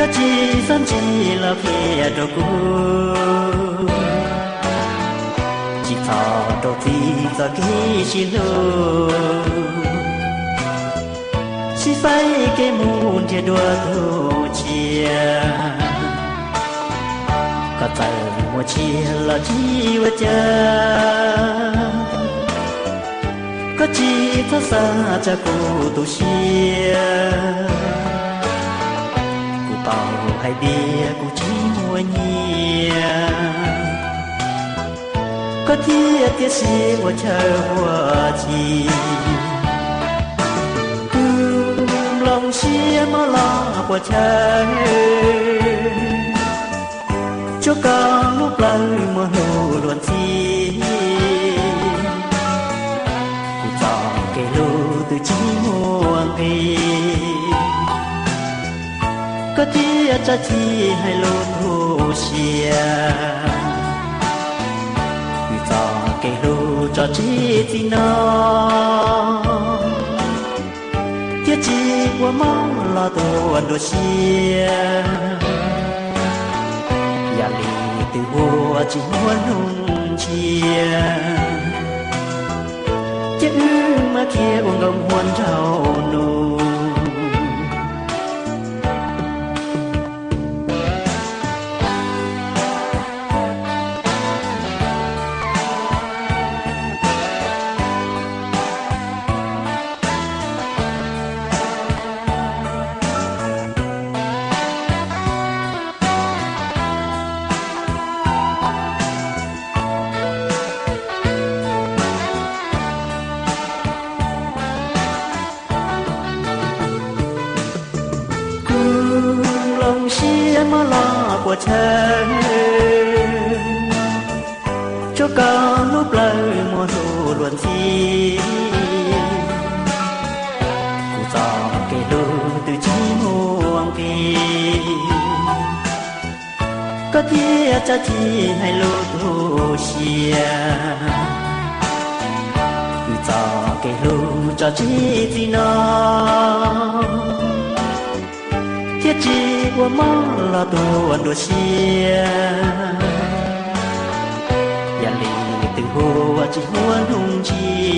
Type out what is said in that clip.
Tsis txhob ntshai los qhia rau kuv, tsis txhob rau txim txoj kev sib hlub, sib faib kev mus nrhiav dua tus tshiab. Koj txawm muaj tsiaj los tsis ua cas, koj tsis txhob xav tsa kuv tu siab. Kuv tau hais tias kuv tsis muaj nyiaj, koj thiaj tiam sis ua chaw ua ci. Kuv nplooj siab mob los puas chaw, tsuav koj lub plawv muaj hlub luag ntxhi. Kuv txoj kev hlub twb tsis muaj nqis, koj thiaj tsa ci hais lus tu siab. Kuv txoj kev hlub tso tseg txij no, thiab tsis ua mob los tuag nruab siab. Yam li twb ua tsis muaj hnub ntshiab, ces wb mam khiav ua nkauj muam nraug nus. Kuv nplooj siab mob los puas chaw, tsuav koj lub plawv muaj hlub luag ntxhi. Kuv txoj kev hlub twb tsis muaj nqis, koj thiaj tsa ci hais lus tu siab. Kuv txoj kev hlub tso tseg txij no, thiab tsis ua mob los tuag nruab siab. Yam li twb ua tsis muaj hnub ntshiab,